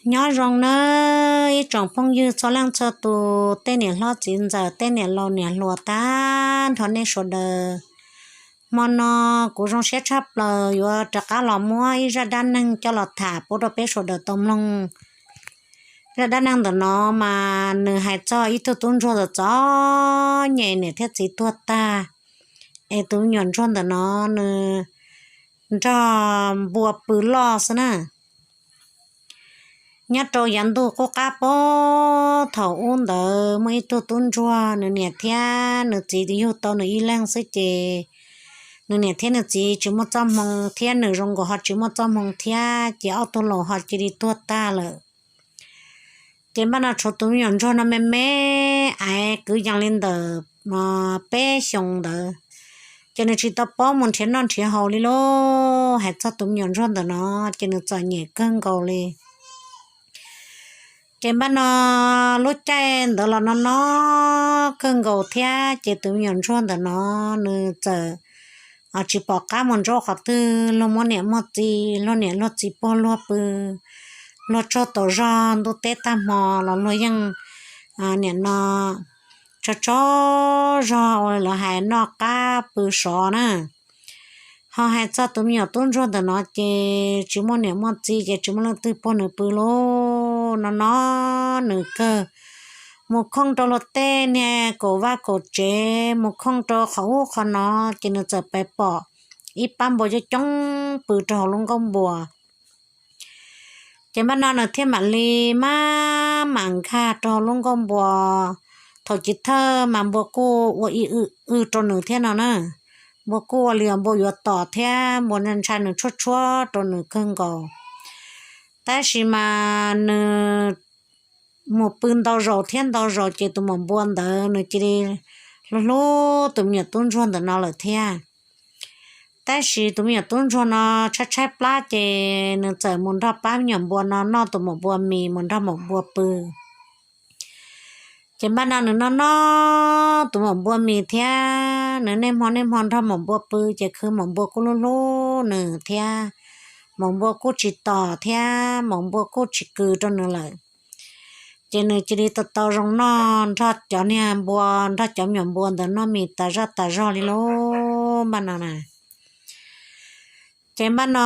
Nyob zoo nawb ib tsoom phooj ywg txhua leej txhua tus, tej niam hlob txiv ntxawm, tej niam laus niam hluas tag nrho nej sawv daws. Hmo no kuv zoo siab tshaj plaws yuav rov qab los muab ib zaj dab neeg coj los tham pub rau peb sawv daws tau mloog. Zaj dab neeg ntawm no mas nws hais txog ib tug tub ntsuag txom txom nyem, niam thiab txiv tuag tag, es tus me nyuam ntsuag ntawm no nws nrog npua pw loj xwb na. Nyob rau yav ntuj qub qab pob thaum ub ntawd muaj ib tug tub ntsuag, nws niam thiab nws txiv yug tau nws ib leeg xwb ces nws niam thiab nws txiv tsis muaj txoj hmoo thiab nws zoo nkaus ho tsis muaj txoj hmoo thiab ces ob tug laus ho cia li tuag tag lawm. Ces npaj no tshuav tus me nyuam ntsuag no me me, aiv kwv yees li ntawm peb xyoos ntawd, ces nws tsis tau paub mus nrhiav noj nrhiav haus li lauj. Hais txog tus me nyuam ntsuag ntawm no ces nws txom nyem kawg nkaus li. Ces npaj no lub caij ntawd los no no kawg nkaus thiab ces tus me nyuam ntsuag ntawm no nws txawm tsis pom qab mus ntsauj qhov twg, luag muaj niam muaj txiv, luag niam luag txiv puag luag pw, luag tsaug tau zog ntuj teb tag hmo los luag yeej niam no tsaug tsaug zog ua lawv hais noj qab pw sov na. Ho hais txog tus me nyuam tub ntsuag ntawm no ces tsis muaj niam muaj txiv ces tsis muaj leej twg puag nws pw lauj. No no nws kawg mus khooj rau luag tej niag kaum vaj kaum tsev, mus khooj rau qhov ub qhov no, ces nws txawm pais pom ib pab npua coob coob pw rau hauv lub nkuaj npua. Ces npaj no nws thiaj mam li maj mam nkag rau hauv lub nkuaj npua. Thaum chiv thawj mas npua kuj ua ib w w rau nws thiab no na. Npua kuj ua li npua yuav tom thiab npua ntshai ntshai nws tshuab tshuab rau nws kawg nkaus. Tab sis mas nws mus pw ntau zaus thiab ntau zaus ces tus maum npua ntawd nws cia li hlub hlub tus me nyuam tub ntsuag ntawm no lawm thiab. Tab sis tus me nyuam tub ntsuag no tshaib tshaib plab ces nws txawm mus nrog pab me nyuam npua no noj tus maum npua mis, mus nrog maum npua pw. Ces npaj no nws noj noj tus maum npua mis thiab nws niaj hmo niaj hmo nrog maum npua pw ces khwv maum npua kuj hlub hlub nws thiab. Maum npua kuj tsis tom thiab maum npua kuj tsis kws rau nws lawm. Ces nws cia li tau tau zoo noj nrog cov niag npua, nrog cov me nyuam npua ntawd noj mis tas zaj tas zog li lauj npaj no na. Ces npaj no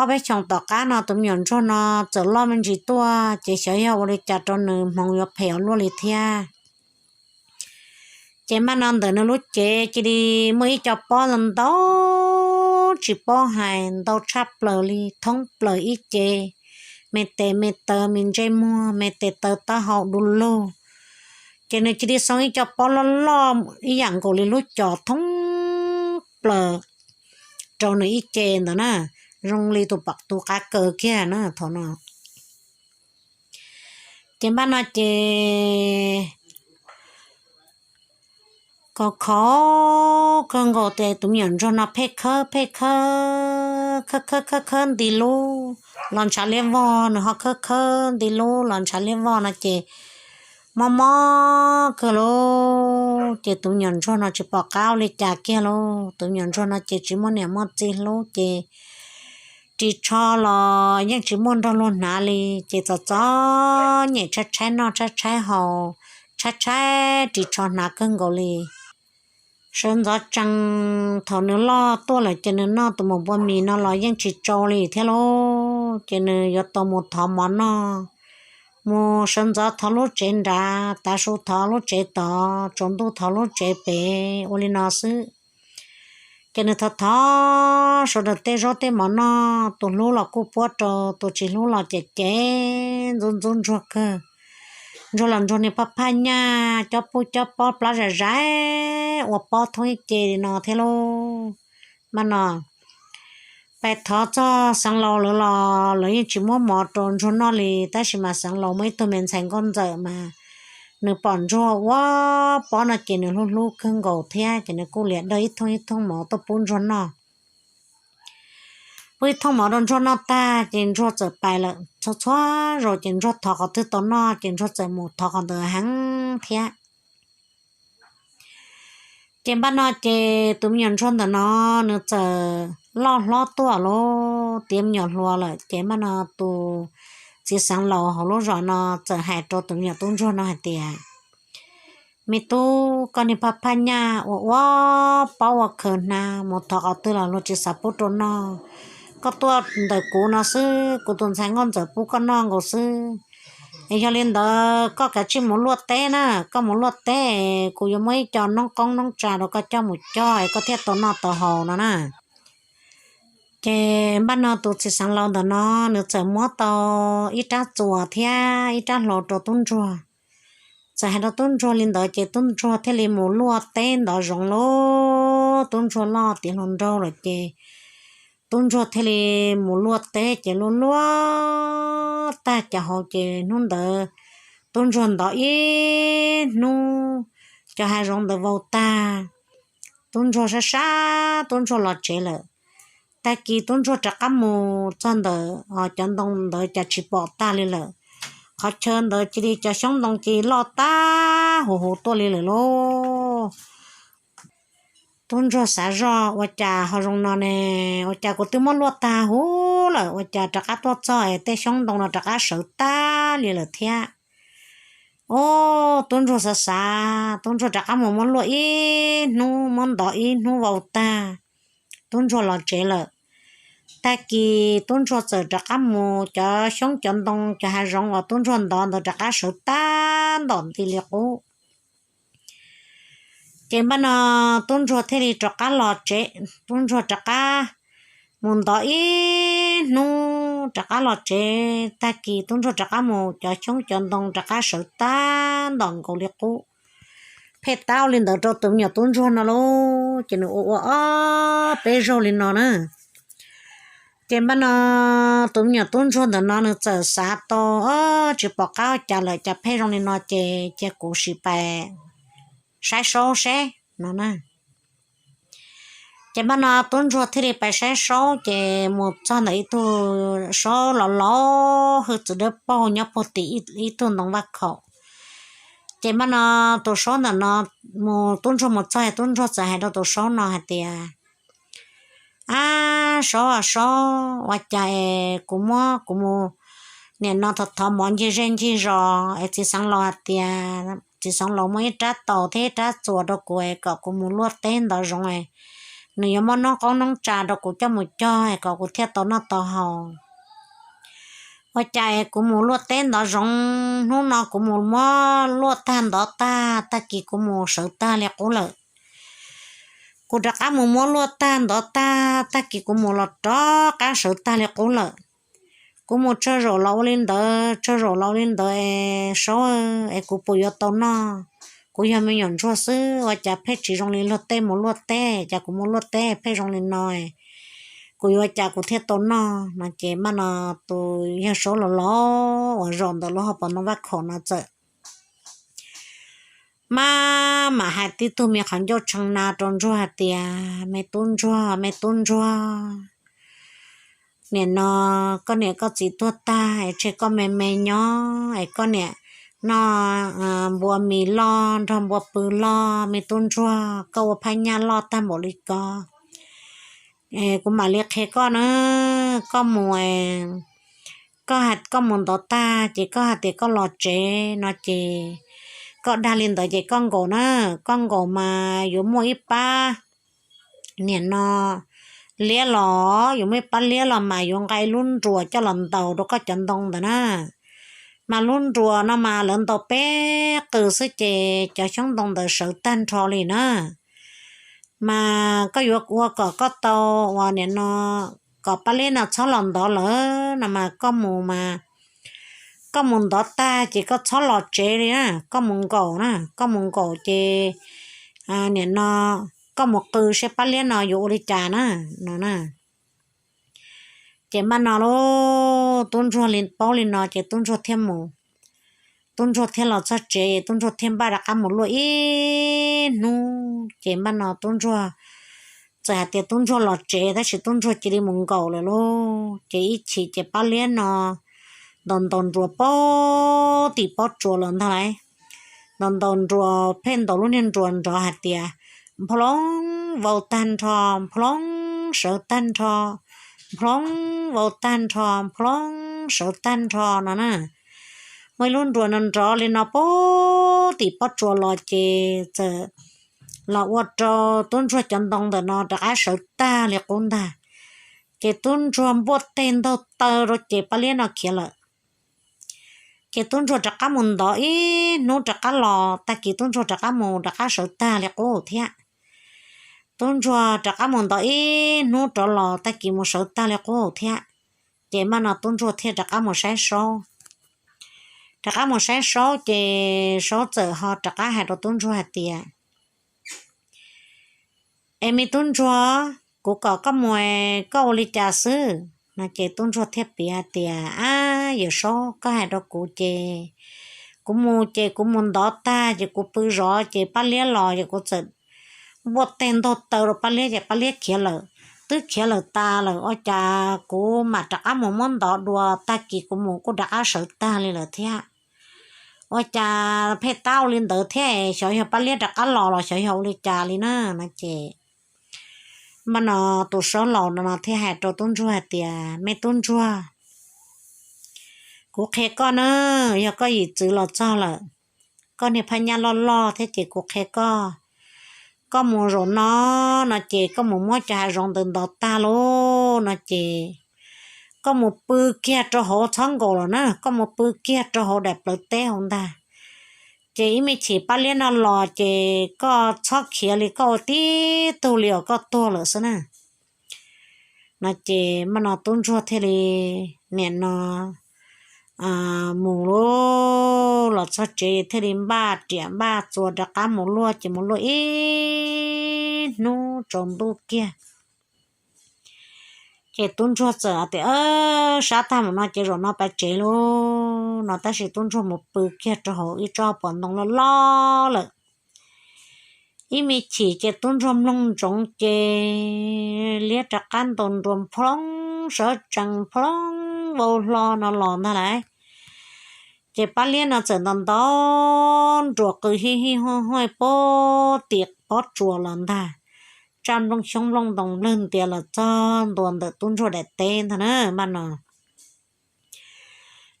ob peb xyoos tom qab no tus me nyuam ntsuag no txawm loj me ntsis tuaj ces xyov yog ua li cas rau nws hmoov yuav phem ua luaj li thiab. Ces npaj no ntawm nws lub cev cia li muaj ib co pob ntau ntau tsis paub hais, ntau tshaj plaws li, thoob plaws ib ce, me tes me taw, me ntsej muag, me tes taw taub hau du lug. Ces nws cia li xoo ib co pob loj loj ib yam nkaus li lub cos thoob plaws rau nws ib ce ntawd na, zoo li tus pom tus qav kaws kiag na thaum no. Ces npaj no ces kho kho kawg nkaus ces tus me nyuam ntsuag no pheej khawb pheej khawb, khawb khawb khawb khawb nti lub los ntshav liab vog, nws ho khawb khawb nti lub los ntshav liab vog no ces mob mob kawg lauj. Ces tus me nyuam ntsuag no tsis pom qab ua li cas kiag lauj. Tus me nyuam ntsuag no ces tsis muaj niam muaj txiv hlub ces ris tsho los yeej tsis muaj nrog luag hnav li, ces txom txom nyem tshaib tshaib noj tshaib tshaib haus, tshaib tshaib ris tsho hnav kawg nkaus li. Sawv ntxov tsees thaum nws loj tuaj lawm ces nws noj tus maum npua mis no los yeej tsis tsau li thiab lauj. Ces nws yuav tau mus thov mov noj, mus sawv ntxov thov lub tsev nrad, tav su thov lub tsev tod, tsaus ntuj thov lub tsev pem, ua li no xwb. Ces nws thov thov sawv daws tej zaub tej mov noj, tus hlub los kuj puab rau, tus tsis hlub los cem cem, ntxub ntxub ntsuag kawg. Ntsuag los ntsuag niag phaj phaj nyaj, cob pub cob pob plab zais zais, ua pob thoob ib ce li no thiab lauj. Mas no pais thov txog xeev laus lawv los lawv yeej tsis muab mov rau ntsuag noj li, tab sis mas xeev laus muaj ib tug me ntxhais nkauj ntxawm mas nws pom ntsuag ua pob no ces nws hlub hlub kawg nkaus thiab, ces nws kuj liam dawj ib thooj ib thooj mov tuaj pub ntsuag noj. Pub ib thooj mov rau ntsuag noj tag ces ntsuag txawm pais lawm. Txhua txhua zaus ces ntsuag thov qhov twg tau noj ces ntsuag txawm mus thov qhov ntawd heev thiab. Ces npaj no ces tus me nyuam ntsuag ntawm no nws txawm loj hlob tuaj lauj, tiav me nyuam hluas lawm, ces npaj no tus txiv xeev laus hauv lub zos no txawm hais rau tus me nyuam tub ntsuag no hais tias, me tub, koj niag phaj phaj nyaj ua ua paub ua khaws hnav mus thov qhov twg los luag tsis xav pub rau noj. Koj tuaj ntawm kuv no xwb, kuv tus ntxhais Nkauj Ntxawm pub koj noj nkaus xwb. Es yog li ntawd koj kav tsij mus luaj teb na, koj mus luaj teb, kuv yuav muab ib co noob qoob noob tsa rau koj coj mus cog es koj thiaj tau noj tau haus no na. Ces npaj no tus txiv xeev laus ntawm no nws txawm muab tau ib rab txuas thiab ib rab hlau rau tub ntsuag. Txawm hais rau tub ntsuag li ntawd ces tub ntsuag thiaj li mus luaj teb ntov zoov lauj. Tub ntsuag loj tiav hluas nraug lawm ces tub ntsuag thiaj li mus luaj teb ces luaj luaj tag cov hauv ces hnub ntawd tub ntsuag ntov ib hnub, cov hav zoov ntawd vau tag, tub ntsuag sab sab tub ntsuag los tsev lawm. Tag kis tub ntsuag rov qab mus txog ntawm cov ntoo ntawd cas tsis pom tag li lawm. Qhov chaw ntawd cia li cov xyoob ntoo cia li loj tag huv huv tuaj li lawm lauj. Tub ntsuag xav zoj ua cas ho zoo no ne, ua cas kuv twb muab luaj tag huv lawm ua cas rov qab tuaj txog es tej xyoob ntoo no rov qab sawv tag li lawm thiab. Ub, tub ntsuag xav xav, tub ntsuag rov qab mus muab luaj ib hnub, muab ntov ib hnub vau tag, tub ntsuag los tsev lawm. Tag kis tub ntsuag txawm rov qab mus, cov xyoob cov ntoo cov hav zoov uas tub ntsuag ntov ntawd rov qab sawv tag ntom nti li qub. Ces npaj no tub ntsuag thiaj li rov qab los tsev, tub ntsuag rov qab mus ntov ib hnub rov qab los tsev. Tag kis tub ntsuag rov qab mus, cov xyoob cov ntoo rov qab sawv tag ntom nkaus li qub. Pheej tau li ntawd rau tus me nyuam tub ntsuag no lauj, ces nws ua ua ob peb zaug li no na. Ces npaj no tus me nyuam tub ntsuag ntawm no nws txawm xav tau, tsis pom qab ua cas lawm, cas pheej zoo li no ces cia kuv sim pais saib saub seb no na. Ces npaj no tub ntsuag thiaj li pais saib saub, ces mus txog ntawm ib tug saub los laus hwj txwv dawb paug nyob puag tim ib tug ntoo vaj khaum. Ces npaj no tus saub ntawm no mus, tub ntsuag mus txog, tub ntsuag txawm hais rau tus saub no hais tias, ab saub, saub, ua cas es kuv muab kuv mus, nim no thov thov mov ncig zej ncig zos es txiv xeev laus hais tias txiv xeev laus muab ib rab taus thiab ib rab txuas rau kuv es kom kuv mus luaj teb ntov zoov es nws yuav muab noob qoob noob tsa rau kuv coj mus cog es kom kuv thiaj tau noj tau haus. Ua cas es kuv mus luaj teb ntov zoov, hnub no kuv mus muab luaj tag ntov tag, tag kis kuv mus sawv tag li qub lawm. Kuv rov qab mus muab luaj tag ntov tag, tag kis kuv mus los rov qab sawv tag li qub lawm. Kuv mus tsawg zaum los ua li ntawd, tsawg zaum los ua li ntawd es saub, es kuv puas yuav tau noj? Kuv yog me nyuam ntsuag xwb, ua cas pheej tsis zoo li luag tej mus luaj teb, cas kuv mus luaj teb pheej zoo li no? Kuv yuav ua cas kuv thiaj tau noj no? Ces npaj no tus yawg saub los laus uas zaum ntawm lub hauv paus ntoo vaj khaum no txawm maj mam hais tib tug me qhov ncauj tshee na rau ntsuag hais tias, me tub ntsuag, me tub ntsuag, nim no koj niam koj txiv tuag tag es tseg koj me me nyob es koj niam noj npua mis loj nrog npua pw loj, me tub ntsuag, koj ua phaj nyaj loj tag npaum li ko es kuv mam li qhia koj na. Koj mus, koj, koj mus ntov tag ces koj hais tias koj los tsev no ces koj dag li ntawd ces koj nkaum na, koj nkaum mas yuav muaj ib pab, nim no, liab los, yuav muaj ib pab liab los mas yuav nqa ib lub nruas coj los ntaus rau koj cov ntoo ntawd na. Mas lub nruas no mas lawv ntaus peb qws xwb ces cov xyoob ntoo ntawd sawv tag nrho li na. Mas koj yuav ua kom koj tau uas nim no, kom pab liab no txhob los ntov lawm no mas koj mus mas, koj mus ntov tag ces koj txhob los tsev li na, koj mus nkaum na, koj mus nkaum ces nim no koj mus qw seb pab liab no yuav ua li cas na, no na. Ces npaj no lauj, tub ntsuag li paub li no ces tub ntsuag thiaj mus. Tub ntsuag thiaj los txog tsev, tub ntsuag thiaj npaj rov qab mus luaj ib hnub ces npaj no tub ntsuag txawm hais tias tub ntsuag los tsev tab sis tub ntsuag cia li mus nkaum lawm lauj. Ces ib chim ces pab liab no ntaus ntaus nruas paub tim paub tsuas los ntag lauj. Ntaus ntaus nruas pheej ntaus lub niag nruas nrov hais tias, nploov vau tag nrho, nploov sawv tag nrho, nploov vau tag nrho, nploov sawv tag nrho no na. Muaj ib lub nruas nrov nrov li no puag tim pob tsuas los ces txawm los ua rau tub ntsuag cov ntoo ntawm no rov qab sawv tag li qub ntag. Ces tub ntsuag npuaj teg ntaug taw rau ces pab liab no khiav lawm. Ces tub ntsuag rov qab mus ntov ib hnub rov qab los, tag kis tub ntsuag rov qab mus rov qab sawv tag li qub thiab. Tub ntsuag rov qab mus ntov ib hnub rov los, tag kis mus sawv tag li qub thiab. Ces mam no tub ntsuag thiaj rov qab mus saib saub. Rov qab mus saib saub ces saub txawm ho rov qab hais rau tub ntsuag hais tias, Es me tub ntsuag, kuv kom koj mus, koj ua li cas xwb? No ces tub ntsuag thiaj piav hais tias, Ab, yawm saub, koj hais rau kuv ces kuv mus ces kuv mus ntov tag ces kuv pw zov ces pab liab los ces kuv txawm npuaj teg ntaug taw rau pab liab ces pab liab khiav lawm. Twb khiav lawm tas lawm ua cas kuv mam rov qab mus muab ntov dua, tag kis kuv mus kuj rov qab sawv tag li lawm thiab. Ua cas pheej tab ua li ntawd thiab, xyov yog pab liab rov qab los los xyov yog ua li cas li na? No ces mam no tus saub laus no no thiaj hais rau tub ntsuag hais tias, Me tub ntsuag, kuv qhia koj na, yog koj yim txwv los txog lawm, koj niag phab nyaj loj loj thiab ces kuv qhia koj, koj mus zaum no, no ces koj mus muab cov hav zoov ntawd ntov tag lauj no ces koj mus pw kiag rau hauv, txhob nkaum los na, koj mus pw kiag rau hauv daim plawv teb hauv ntag. Ces ib me chim pab liab no los ces koj txhob khiav li, koj ua tib tug li uas koj tuag lawm xwb na. No ces mam no tub ntsuag thiaj li nim no mus lauj, los txog tsev thiaj li npaj riam npaj txuas rov qab mus luaj ces mus luaj ib hnub tsaus ntuj kiag. Ces tub ntsuag txawm tias, Sab tag mus no ces zaum no pab tsev lauj no, tab sis tub ntsuag mus pw kiag rau hauv ib tsob pom ntoo loj loj lawm. Ib me chim ces tub ntsuag mloog ntsoov ces liab rov qab ntaus nruas nploog sawv tsees nploog vau hlo no los ntag lauj. Ces pab liab no txawm ntaus ntaus nruas qw hij hij huj huj puag tim pob tsuas los ntag, tsa nplooj xyoob nplooj ntoo nplawg ntias los txog ntua ntawm tub ntsuag daim teb ntag na mam no.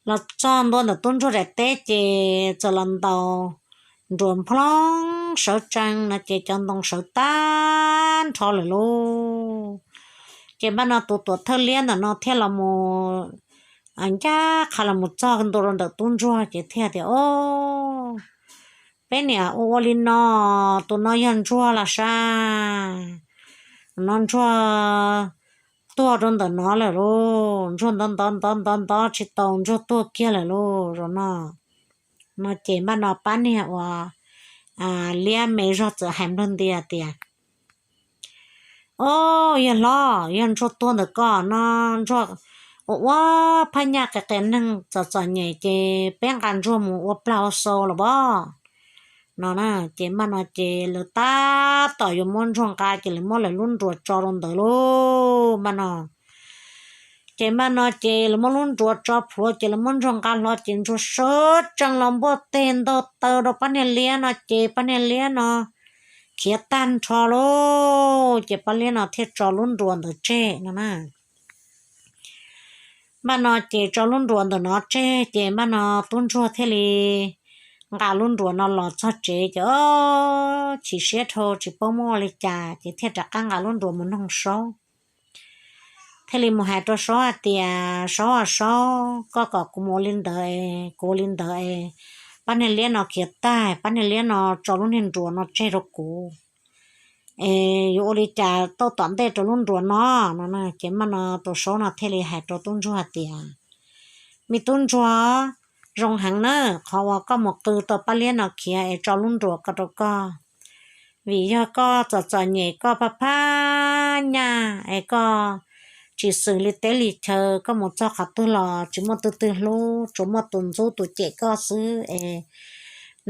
Los txog ntua ntawm tub ntsuag daim teb ces txawm los ntaus nruas nploog sawv tsees no ces cov ntoo sawv tag nrho lawm lauj. Ces mam no tus tuam thawj liab ntawm no thiaj los mus ncaj qha los mus txog ntua rau ntawm tub ntsuag ces thiaj tias, Ob, peb niam ua ua li no, tus no yog ntsuag los sav? No ntsuag tuag rau ntawm no lawm lauj, ntsuag ntov ntov ntov ntov ntov tsis tau, ntsuag tuag kiag lawm lauj zaum no. No ces mam no pab niag uas liab me zog txawm hais nplawg ntias tias, Ob, yawg hlob, yog ntsuag tuag ntawm koj no, ntsuag ua ua phab nyaj qias qias neeg txom txom nyem ces peb nqa ntsuag mus ua plag ua xau los pob? No na, ces mam no ces lawv tab tom yuav muab ntsuag nqa ces lawv muab lawv lub nruas tso rau ntawd lauj mam no. Ces mam no ces lawv muab lub nruas tso plhuav ces lawv muab ntsuag nqa hlo ces ntsuag sawv tsees los npuaj teg ntaug taw rau pab niag liab no ces pab niag liab no khiav tag nrho lauj. Ces pab liab no thiaj tso lub nruas ntawd tseg no na. Mam no ces tso lub nruas ntawm no tseg ces mam no tub ntsuag thiaj li nqa lub nruas no los txog tsev ces ob chim siab dhau tsis paub muab ua li cas ces thiaj rov qab nqa lub nruas mus noog saub. Thiaj li mus hais rau saub hais tias, Saub, saub, koj kom kuv mus ua li ntawd, kuv ua li ntawd, pab niag liab no khiav tag, pab niag liab no tso lub niag nruas no tseg rau kuv, es yuav ua li cas tau tom ntej rau lub nruas no? No ces mam no tus saub no thiaj li hais rau tub ntsuag hais tias, Me tub ntsuag, zoo heev na, qhov uas koj mus qw tau pab liab no khiav es tso lub nruas ko rau koj, vim yog koj txom txom nyem, koj phab phab nyaj es koj tsis xws li teb li chaw, koj mus txog qhov twg los tsis muaj twg twg hlub, tsuas muaj tus ntxub tus cem koj xwb es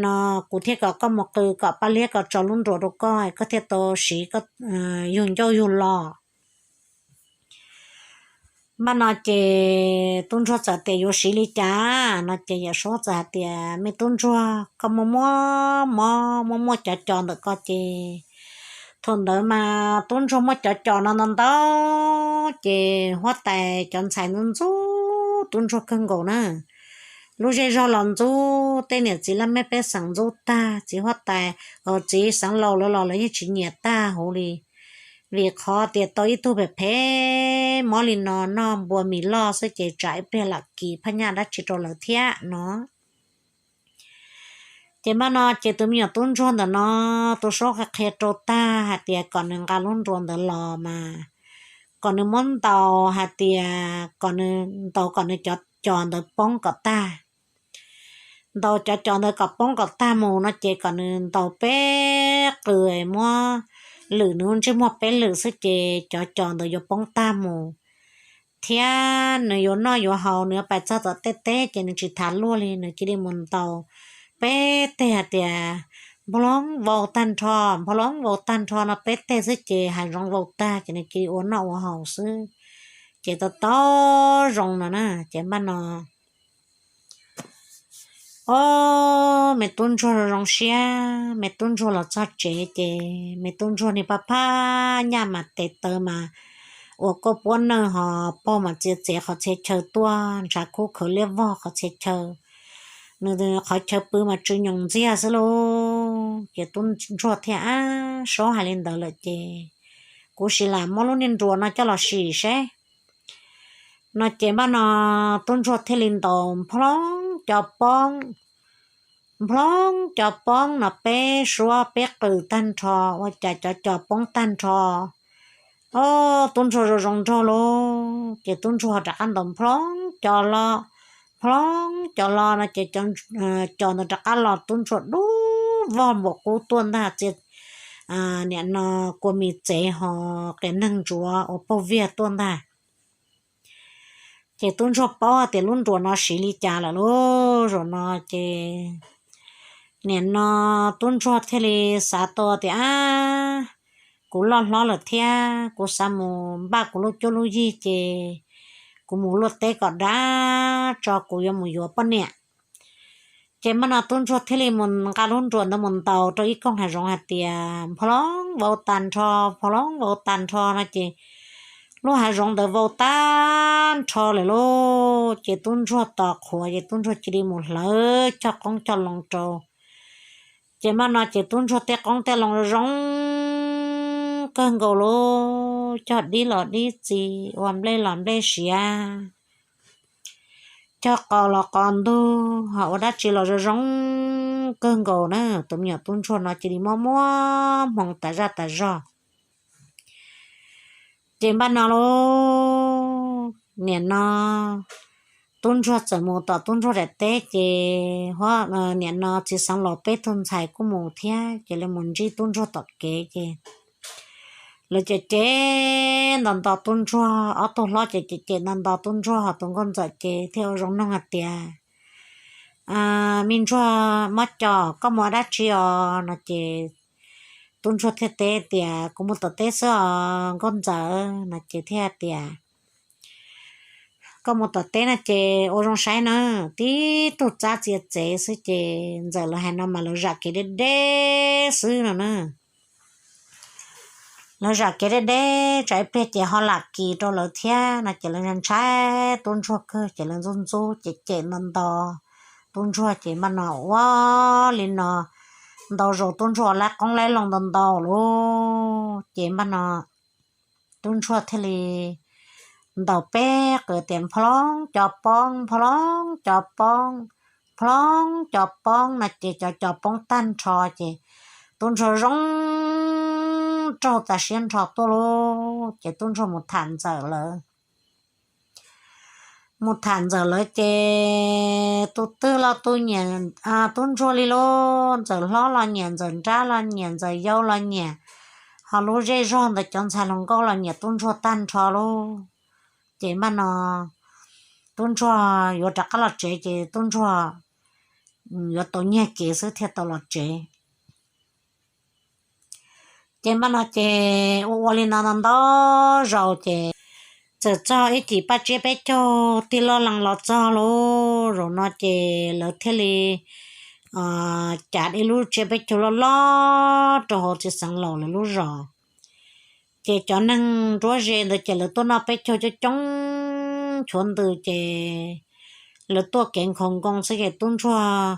no kuv thiaj kom koj mus qw kom pab liab ko tso lub nruas rau koj es koj thiaj tau siv yug ncauj yug lo. Mam no ces tub ntsuag txawm tias, Yuav siv li cas? No ces yawm saub txawm hais tias, Me tub ntsuag, koj muab muab muab muab muab cov cos ntawm ko ces thaum ntawd mas tub ntsuag muab cov cos no ntau ntau ces huab tais cov ntxhais ntxub ntxub tub ntsuag kawg nkaus na. Lub zej zog los ntxub, tej niam txiv laj mej pej xeem ntxub tag, txiv huab tais, txiv xeev laus lawv los lawv yeej tsis nyiam tag huv li. Vim qhov tias tau ib tug phem phem mob li no noj npua mis loj xwb ces tsam ib pliag lam kis phaj nyaj dab tsi rau lawv thiab no. Ces npaj no ces tus me nyuam tub ntsuag ntawm no, tus saub qhia qhia rau tag hais tias kom nws nqa lub nruas ntawd los mas kom nws muab ntaus hais tias kom nws ntaus kom nws cov cos ntawd poob kom tag. Ntaus cov cos ntawd kom poob kom tag mus no ces kom nws ntaus peb qws, muab lwm nws ntsej muag peb lwm xwb ces cov cos ntawd yuav poob tag mus. Thiab nws yuav noj yuav haus, nws yuav pais txog tom tej teb ces nws tsis thav luag li, nws cia li mus ntaus peb teg hais tias nphoo loov vau tag nrho, nphoo loov vau tag nrho no peb teg xwb ces hav zoov vau tag ces nws cia li ua noj ua haus xwb. Ces tau tau zoo no na, ces npaj no, o, me tub ntsuag zoo zoo siab, me tub ntsuag los txog tsev ces me tub ntsuag niag pab phaj nyaj mas tes taw mas ua kuj puab neeg ho paug mas txiav txev qhov txhia chaw tuaj ntshav kub khawv liab vog qhov txhia chaw. Nws qhov chaw pw mas tsw nyoos ntxiag xwb lauj. Ces tub ntsuag thiaj, ab, saub hais li ntawd lawm ces kuv sim lam muab lub niag nruas no coj los sim seb no ces npaj no tub ntsuag thiaj li ntaus nphloov cov poob, nphloov cov poob no peb suab peb qws tag nrho, ua cas cov cos poob tag nrho. O, tub ntsuag zoo zoo nraug lauj, ces tub ntsuag rov qab ntaus nphloov cov los, nphloov cov los no ces cov ntawd rov qab los tub ntsuag dub vog npaum qub tuaj ntag, txia, niam no kua mis txev ho qias neeg ntsuav ua paug viag tuaj ntag. Ces tub ntsuag paub tias lub nruas no siv li cas lawm lauj. Zaum no ces niam no tub ntsuag thiaj li xav tau tias, ab, kuv loj hlob lawm thiab kuv xav mus npaj kuv lub cuab lub yig ces kuv mus luaj teb kom dab tso kuv yuav mus yuav poj niam. Ces npaj no tub ntsuag thiaj li mus nqa lub nruas ntawd mus ntaus rau ib koog hav zoov hais tias nphloov vau tag nrho, nphloov vau tag nrho no ces lub hav zoov ntawd vau tag nrho lawm lauj. Ces tub ntsuag tos qhuav ces tub ntsuag cia li mus hlawv cog qoob cog loo rau. Ces npaj no ces tub ntsuag tej qoob tej loo zoo kawg nkaus lauj, cog dib los dib txiv, ua nplej los nplej siav, cog qos los qos ntug, ho ua dab tsi los zoo zoo kawg nkaus na. Tus me nyuam tub ntsuag no cia li muaj muaj hmoo tas zaj tas zog. Ces npaj no lauj, niam no tub ntsuag txawm mus tom tub ntsuag daim teb ces niam no txiv xeev laus peb tug ntxhais kuj mus thiab ces lawv mus ntsib tub ntsuag tom kev ces lawv cem cem nto nto tub ntsuag, ob tug hlob ces cem cem nto nto tub ntsuag, ho tus nkauj ntxawm ces thiaj ua zoo noog hais tias, me ntsuag Mob Cos, koj mus ua dab tsi os? No ces tub ntsuag thiaj teb tias, kuv mus tom teb xwb os nkauj ntxawm. No ces thiaj tias, koj mus tom teb no ces ua zoo saib na, tib tug txab txiav txev xwb ces ntxawm lawv hais no mas lawv zam kev deb deb xwb no na. Lawv zam kev deb deb tsam ib pliag ces ho lam kis rau lawv thiab no ces lawv ntshai tub ntsuag kawg ces lawv ntxub ntxub cem cem nto nto tub ntsuag ces npaj no ua li no ntau zaus tub ntsuag laib qoob laib loo ntau ntau lauj. Ces npaj no tub ntsuag thiaj li ntaus peb qws tias nphloov cov poob, nphloov cov poob, nphloov cov poob no ces cov cos poob tag nrho ces tub ntsuag zoo nraug tas siab nrho tuaj lauj. Ces tub ntsuag mus tham ntxawm lawv, mus tham ntxawm lawv ces tus twg los tus nyiam tub ntsuag li lauj. Ntxawm hlob los nyiam, ntxawm nrab los nyiam, ntxawm yau los nyiam, ho lub zej zog ntawd cov ntxhais hluas nkauj los nyiam tub ntsuag tag nrho lauj. Ces npaj no tub ntsuag yuav rov qab los tsev ces tub ntsuag yuav tau nyiag kev xwb thiaj tau los tsev. Ces npaj no ces ua ua li no ntau ntau zaus ces txawm txog ib chim paj tsiab peb caug tij loj lees los txog lauj. Zaum no ces lawv thiaj li cav ib lub tsiab peb caug loj loj rau hauv txiv xeev laus lawv lub zos. Ces cov neeg nruab ze ntawd ces lawv tuaj noj peb caug coob coob nchuav ntws ces lawv tuaj kev nkhaus nkoos xwb ces tub ntsuag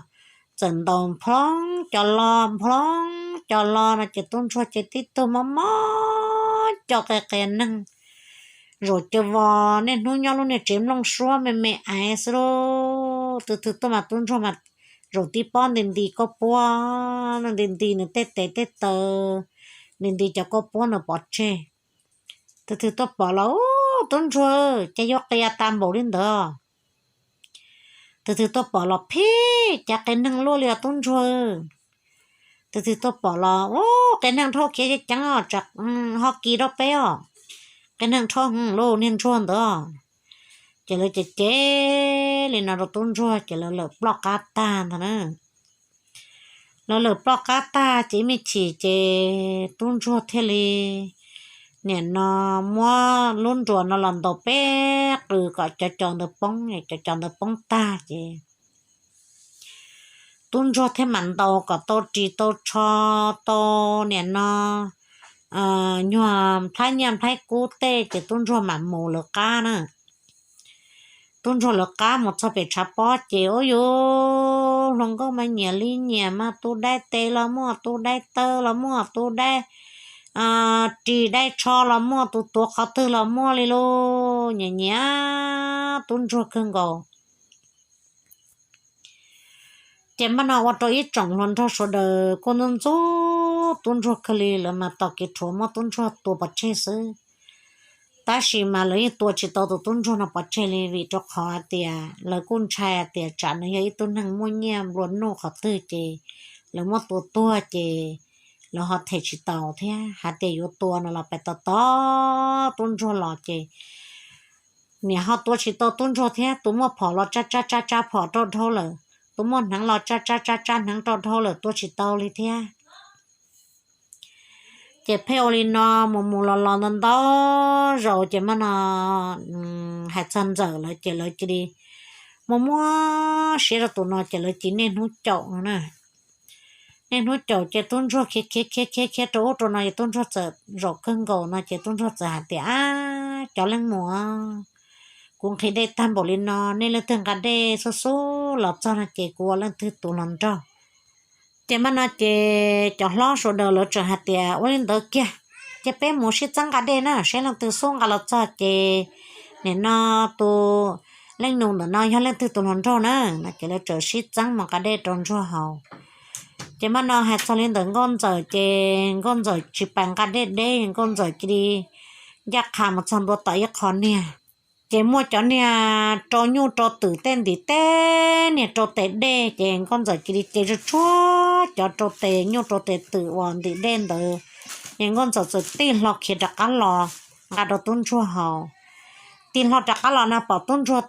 txawm ntaus nplhoov cov lo nplhoov cov lo no ces tub ntsuag ces tib tug mob mob co qias qias neeg, zaum caw vos niaj hnub nyob lub niag tsev nplooj suab me me aiv xwb lauj. Tus twg tuaj mas tub ntsuag mas zaum tib pob nti nti kauj puab, nti nti nws tej tes tej taw, nti nti cov kauj puab nws pov tseg. Tus twg tuaj pom los, Ub, tub ntsuag, cas yuav qias tas npaum li ntawd? Tus twg tuaj pom los, Phij, cas qias neeg luaj li os tub ntsuag. Tus twg tuaj pom los, Ub, qias neeg dhau khiav ceev os, tsam ho kis rau peb os, qias neeg dhau heev lauj niag ntsuag ntawd. Ces lawv ces cev li no rau tub ntsuag ces lawv lawm ploj qab tag ntag na. Lawv lawm ploj qab tag ces ib me chim ces tub ntsuag thiaj li nim no muab lub nruas no los ntaus peb qws kom cov cos ntawd poob, cov cos ntawd poob tag ces tub ntsuag thiaj mam ntaus kom tau ris tau tsho, tau nim no nyuag nplhaib nyiaj nplhaib kub tej ces tub ntsuag mam mus lawv qab na. Tub ntsuag lawv qab mus txog pem tshav pob ces ua yuv hluas nkauj mas nyiam li nyiam mas, tus dai tes los muaj, tus dai taw los muaj, tus dai ris dai tsho los muaj, tus tuav qhov twg los muaj li lauj, nyiam nyiam tub ntsuag kawg nkaus. Ces mas no ua rau ib tsoom hluas nraug sawv daws kuj ntxub ntxub tub ntsuag kawg li, lawv mas tos kev rhuav muab tub ntsuag tua pov tseg xwb. Tab sis mas lawv yeej tua tsis tau tus tub ntsuag no pov tseg li vim rau qhov hais tias lawv kuj ntshai tias tsam nws yog ib tug neeg muaj nyiaj nplua nuj qhov twg ces lawv muab tua tuag ces lawv ho them tsis tau thiab. Hais tias yuav tua no los pes tos tos tub ntsuag los ces niam ho tua tsis tau tub ntsuag thiab. Tus muaj phom los tsa tsa tsa tsa phom rau dhau lawm, tus muaj hneev los tsa tsa tsa tsa hneev rau dhau lawm, tua tsis tau li thiab. Ces pheej ua li no mus mus los los ntau ntau zaus ces mas no hais txog ntxawm lawv ces lawv cia li muaj muab siab rau tus no ces lawv cia li niaj hnub caum no na. Niaj hnub caum ces tub ntsuag khiav khiav khiav khiav khiav rau ub rau no ces tub ntsuag txawm zaum kawg nkaus no ces tub ntsuag txawm hais tias, Ab, cov leej muam, kuv nqhis dej tag npaum li no, nej leej twg nqa dej xub xub los txog no ces kuv ua leej twg tus hluas nraug. Ces mas no ces cov hlob sawv daws lawv txawm hais tias, Ua li ntawd kiag, ces peb mus sib txeeb nqa dej na, saib leej twg xub nqa los txog ces nim no tus leej nus ntawm no yog leej twg tus hluas nraug na. No ces lawv txawm sib txeeb mus nqa dej rau ntsuag haus. Ces mas no hais txog li ntawm nkauj ntxawm ces nkauj ntxawm tsis pais nqa dej deb, nkauj ntxawm cia li ncaj qha mus txog ntua tom ib qho niag. Ces muaj cov niag rau nyuj rau twm tej ntim tej niag rau tes dej ces nkauj ntxawm cia li ce tsuag tsuag cov rau tes nyuj rau tes twm uas ntim dej ntawd. Ces nkauj ntxawm txawm tig hlo khiav rov qab los nqa rau tub ntsuag haus. Tig hlo rov qab los no pom tub ntsuag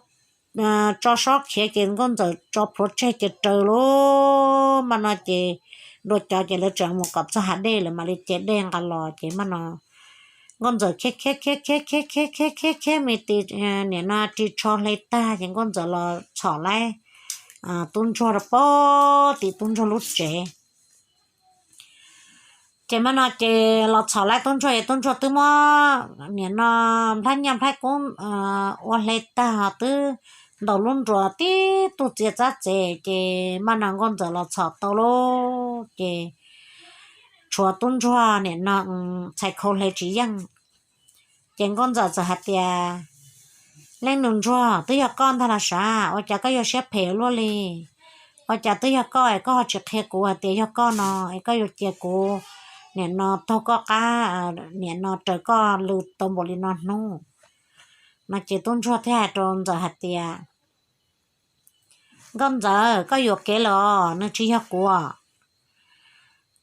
tso sob khiav ces nkauj ntxawm tso plhuav tseg ces raws lub mas no ces dua cov ces lawv tseem mus kom txog hav dej lawm mam li ce dej nqa los ces mas no nkauj ntxawm khiav khiav khiav khiav khiav khiav khiav khiav khiav me ti nim no ris tsho hle tag ces nkauj ntxawm los txhom laib tub ntsuag rau pem tim tub ntsuag lub tsev. Ces mas no ces los txhom laib tub ntsuag es tub ntsuag twb muab nim no nplhaib nyiaj nplhaib kub ua hle tag twb ntaus lub nruas tib tug txiav txab txev ces mas no nkauj ntxawm los txhom tau lawm ces tshuav tub ntsuag nim no txhais khau hle tsis yeej. Ces nkauj ntxawm txawm hais tias, Leej nus ntsuag, twb yog koj ntag los sav, ua cas koj yuav siab phem luaj li? Ua cas twb yog koj es koj ho tsis qhia kuv hais tias yog koj no es koj yuav cia kuv nim no taug koj qab, nim no raws koj lw tau npaum li no hnub? No ces tub ntsuag thiaj hais rau ntxawm hais tias, Nkauj ntxawm, koj yuam kev lawm os, nws tsis yog kuv.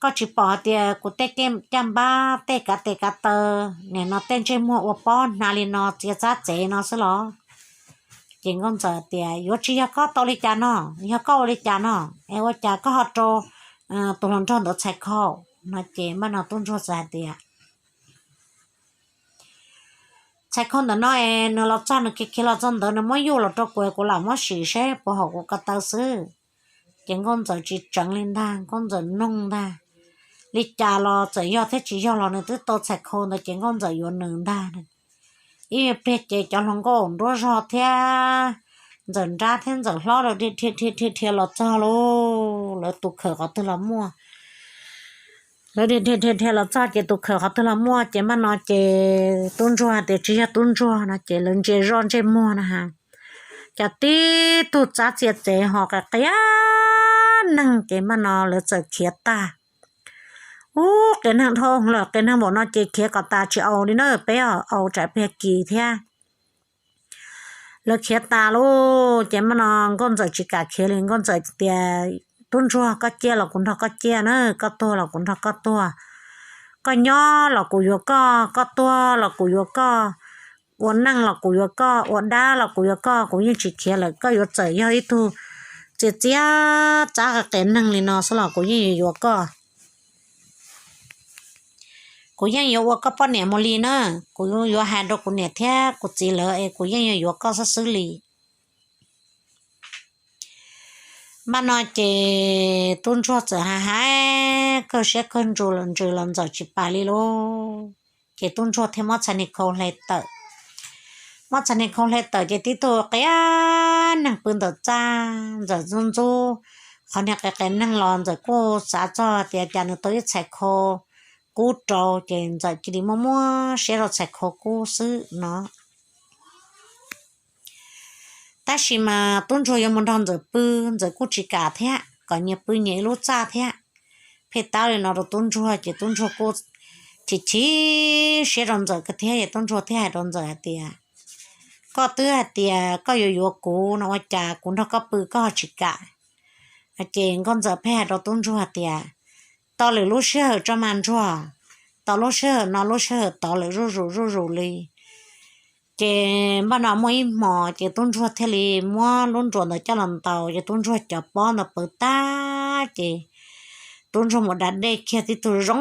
Koj tsis pom hais tias kuv tej caj npab tej kav tes kav taw, nim no tej ntsej muag ua pob hnav li no txiav txab txev no xwb los? Ces nkauj ntxawm tias, Yuav tsis yog koj tau li cas no, yog koj ua li cas no es ua cas koj ho rau tus hluas nraug ntawd txhais khau? No ces mas no tub ntsuag txawm hais tias, Txhais khau ntawm no es nws los txog nws khiav khiav los txog ntawd nws muab yuj los rau kuv es kuv lam muab sim seb puas haum kuv ko taw xwb. Ces nkauj ntxawm tsis tseev li ntag, nkauj ntxawm noog ntag. Li cas los txawm yog thiab tsis yog los nws twb tau txhais khau ntawd ces nkauj ntxawm yuav nws ntag. ib pliag ces cov hluas nkauj nruab zog thiab Ntxawm nrab thiab Ntxawm hlob lawv dhia dhia dhia dhia los txog lauj, lawv tus khawm qhov twg los muaj. Lawv dhia dhia dhia dhia los txog ces tus khawm qhov twg los muaj ces npaj no ces tub ntsuag hais tias tsis yog tub ntsuag no ces lawv ntsia zoj ntsej muag na has, cas tib tug txav txia txev ho qias qias neeg ces npaj no lawv txawm khiav tag. Ub, qias neeg dhau lawm, qias neeg npaum no ces khiav kom tas tsis au li na, peb au tsam pliag kis thiab. Lawv khiav tas lauj ces npaj no Nkauj Ntxawm tsis kam khiav li, Nkauj Ntxawm tias, tub ntsuag, koj ciaj los kuv nrog koj ciaj na, koj tuag los kuv nrog koj tuag, koj nyob los kuv yuav koj, koj tuag los kuv yuav koj, ua neej los kuv yuav koj, ua dab los kuv yuav koj, kuv yeej tsis khiav lawm. Koj yuav txawm yog ib tug txia txiab txav qias qias neeg li no xwb los kuv yeej yuav yuav koj. Kuv yeej yuav ua koj poj niam mus li na. Kuv yuav hais rau kuv niam thiab kuv txiv lawv es kuv yeej yuav yuav koj xwb xwb li. Npaj no ces tub ntsuag txawm hais hais kawg siab kawg ntsws los Ntxawm tsis pam li lauj. Ces tub ntsuag thiaj muab txhais niag khau hle tawm. Muab txhais niag khau hle tawm ces tib tug qias neeg pw ntawm txaj, Ntxawm ntxub ntxub qhov niag qias qias neeg los Ntxawm kuj xav txog tias cas nws tau ib txhais khau kub rau ces Ntxawm cia li muab muab siab rau txhais khau kub xwb no. Tab sis mas tub ntsuag yuav mus nrog Ntxawm pw, Ntxawm kuj tsis kam thiab, kom nyias pw nyias ib lub txaj thiab. Pheej tab li no rau tub ntsuag ces tub ntsuag kuj chim chim siab rau Ntxawm kawg thiab. Ces tub ntsuag thiaj hais rau Ntxawm hais tias, koj twb hais tias koj yuav yuav kuv no ua cas kuv nrog koj pw koj ho tsis kam? Ces Nkauj Ntxawm pheej hais rau tub ntsuag hais tias, tau lwm lub sij hawm tso mas ntsuag, tau lub sij hawm no lub sij hawm tod lawm zuj zus zuj zus li. Ces npaj no muaj ib hmos ces tub ntsuag thiaj li muab lub nruas ntawd coj los ntaus ces tub ntsuag cov pob ntawd pawv tag ces tub ntsuag mus da dej kiag tib tug zoo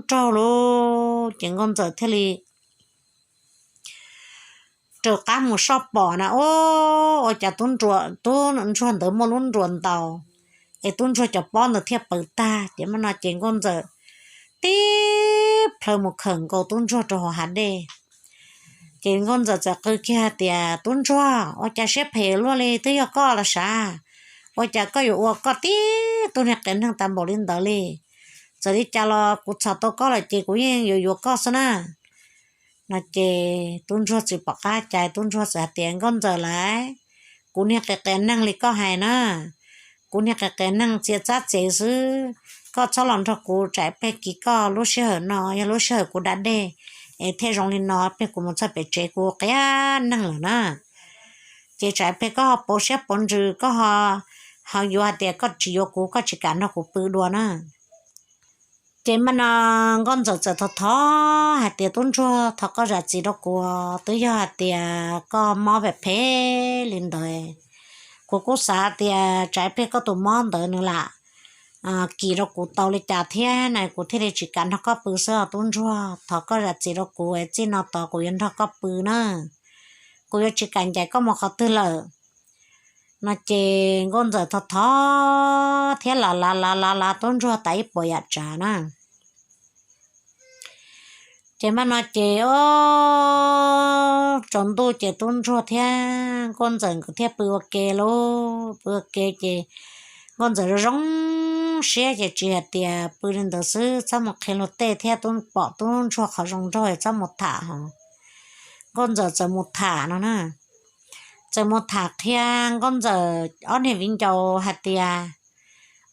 nraug lauj. Ces Nkauj Ntxawm thiaj li raws qab mus soj pom na, ua cas tub ntsuag ntawd muaj lub nruas ntaus es tub ntsuag cov pob ntawd thiaj pawv tag. Ces npaj no ces Nkauj Ntxawm tib plhaw mus khawm nkaus tub ntsuag rau hauv hav dej. Ces Nkauj Ntxawm txawm qw kiag tias, tub ntsuag, ua cas siab phem luaj li, twb yog koj los sav, ua cas koj yuav ua koj tib tug niag qias neeg tas npaum li ntawd li? Txawm li cas los kuv txhom tau koj lawm ces kuv yeej yuav yuav koj xwb na. No ces tub ntsuag tsis pom qab cai, tub ntsuag txawm hais tias, Nkauj Ntxawm lauj, kuv niag qias qias neeg li koj hais na, kuv niag qias qias neeg txia txab txev xwb, koj txhob los nrog kuv tsam peg kis koj lub sij hawm no yog lub sij hawm kuv da dej es thiaj zoo li no, peg kuv mus txog pem tsev kuv qias neeg lawm na. Ces tsam peg koj ho pauv siab pauv ntsws, koj ho yuav hais tias koj tsis yuav kuv, koj tsis kam nrog kuv pw dua na. Ces npaj no Nkauj Ntxawm txawm thov thov hais tias, tub ntsuag, thov koj zam txim rau kuv, twb yog hais tias koj mob phem phem li ntawd, kuv kuj xav tias tsam peg koj tus mob ntawd nws lam kis rau kuv tau li cas thiab na, kuv thiaj li tsis kam nrog koj pw xwb os tub ntsuag. Thov koj zam txim rau kuv, txij no tod kuv yuav nrog koj pw na, kuv yuav tsis kam ncaim koj mus qhov twg lawm. No ces Nkauj Ntxawm thov thov thiab lav lav lav lav lav tub ntsuag tas ib puas yam tsav na. Ces npaj no ces, o, tsaus ntuj ces tub ntsuag thiab Nkauj Ntxawm nkawd thiaj pw ua ke lauj, pw ua ke ces Nkauj Ntxawm zoo zoo siab ces tsis hais tias pw li ntawd xwb, txhob mus qhia luag tej thiab, pom tub ntsuag qhov zoo nraug txhob mus tham hos. Nkauj Ntxawm txawm mus tham no na, txawm mus tham qhia Nkauj Ntxawm ob niag viv ncaus hais tias,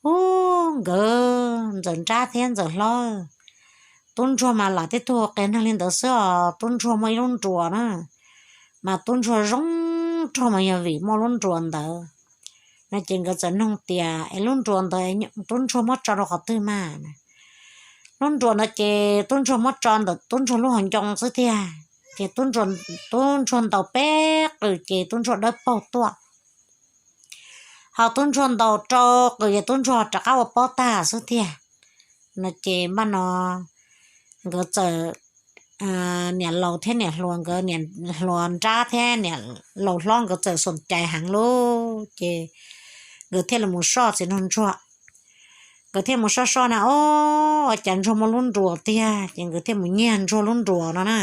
ub, nkawd Ntxawm nrab thiab Ntxawm hlob, tub ntsuag mas lam tib tug qias neeg li ntawd xwb os, tub ntsuag muaj ib lub nruas na, mas tub ntsuag zoo nraug mas yog vim muaj lub nruas ntawd. No ces nkawd txawm nug tias, es lub nruas ntawd tub ntsuag muab tso rau qhov twg mas? Lub nruas ntawd ces tub ntsuag muab tso ntawm tub ntsuag lub hauv ncoo xwb tiag. Ces tub ntsuag ntaus peb qws ces tub ntsuag dawb paug tuaj, ho tub ntsuag ntaus rau qws ces tub ntsuag rov qab ua pob tag xwb tiag. No ces npaj no nkawd txawm, niam laus thiab niam hluas nkawd, niam hluas nrab thiab niam laus hlob nkawd txawm xom cai heev lauj, ces nkawd thiaj li mus soj txiv nraug ntsuag. Nkawd thiaj mus soj soj na, o, ua cas ntsuag muaj lub nruas tiag, ces nkawd thiaj mus nyiag ntsuag lub nruas no na.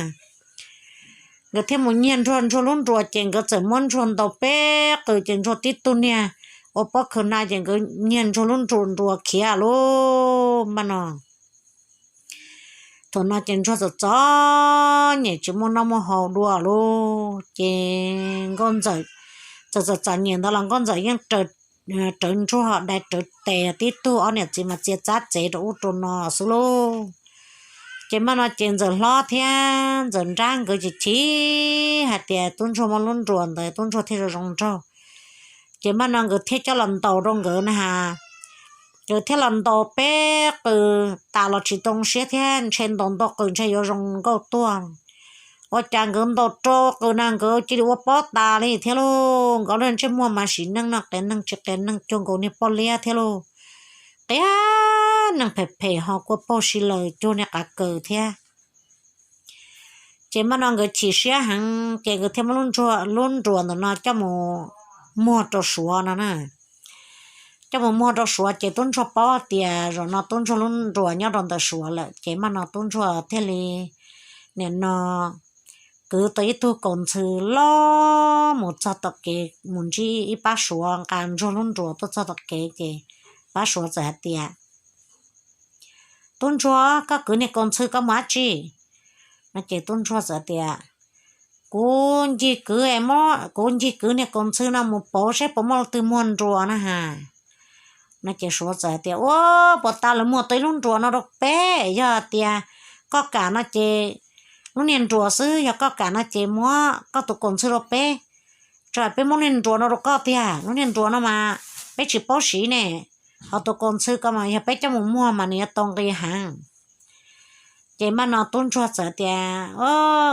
Nkawd thiaj mus nyiag Ntsuag, Ntsuag lub nruas ces nkawd txawm muab Ntsuag ntaus peb qws ces Ntsuag tib tug niag ua pob khaws na ces nkawd nyiag Ntsuag lub nruas nruas khiav lauj. Npaj no, thaum no ces Ntsuag txom txom nyem tsis muaj noj muaj haus dua lauj. Ces nkauj ntxawm txawm txom txom nyem ntawd los nkauj ntxawm yeej rawv Ntsuag dai rawv tes tib tug, ob niam txiv mas txia txab txev rau ub rau no xwb lauj. Ces npaj no ces ntxawm hlob thiab ntxawm nrab nkawd ces chim hais tias tub Ntsuag muaj lub nruas ntawd tub Ntsuag thiaj zoo zoo nraug. Ces npaj no nkawd thiaj coj los ntaus rau nkawd na has. Nkawd thiaj los ntaus peb qws tas los tsis tau siab thiab ntshe ntaus ntau qws ntshe yuav zoo nkauj tuaj. Ua cas nkawd ntaus rau qws na nkawd cia li ua pob tas li thiab lauj. Nkawd lub ntsej muag mas sim neej no qias neeg tsis qias neeg cuag nkaus niag poj liab thiab lauj. Qias neeg phem phem ho kua paug si laws cuag niag qav kaws thiab. Ces npaj no nkawd chim siab heev ces nkawd thiaj muab lub nruas ntawm no coj mus muag rau Suav no na. Coj mus muag rau Suav ces tub Ntsuag paub tias zaum no tub Ntsuag lub nruas nyob rau ntawm Suav lawm ces npaj no tub Ntsuag thiaj li nim no kwv tau ib tug kaus ntxhw loj mus txog tom kev mus ntsib ib pab Suav nqa Ntsuag lub nruas tuaj txog tom kev ces pab Suav txawm hais tias, Tub Ntsuag, koj kwv niag kaus ntxhw koj mus dab tsi? No ces tub Ntsuag txawm tias, Kuv ncig kwv, kuv ncig kwv niag kaus ntxhw no mus pauv saib puas muaj leej twg muag nruas na has. No ces Suav txawm tias, Ua, puas tas lawv muag tau ib lub nruas no rau peb, yog tias koj kam no ces lub niag nruas xwb, yog koj kam no ces muab koj tus kaus ntxhw rau peb, tso peb muab niag nruas no rau koj tiag. Lub niag nruas no mas peb tsis paub siv ne, ho tus kaus ntxhw ko mas yog peb coj mus muag mas nws yuav tau nqi heev. Ces npaj no tub Ntsuag txawm tias,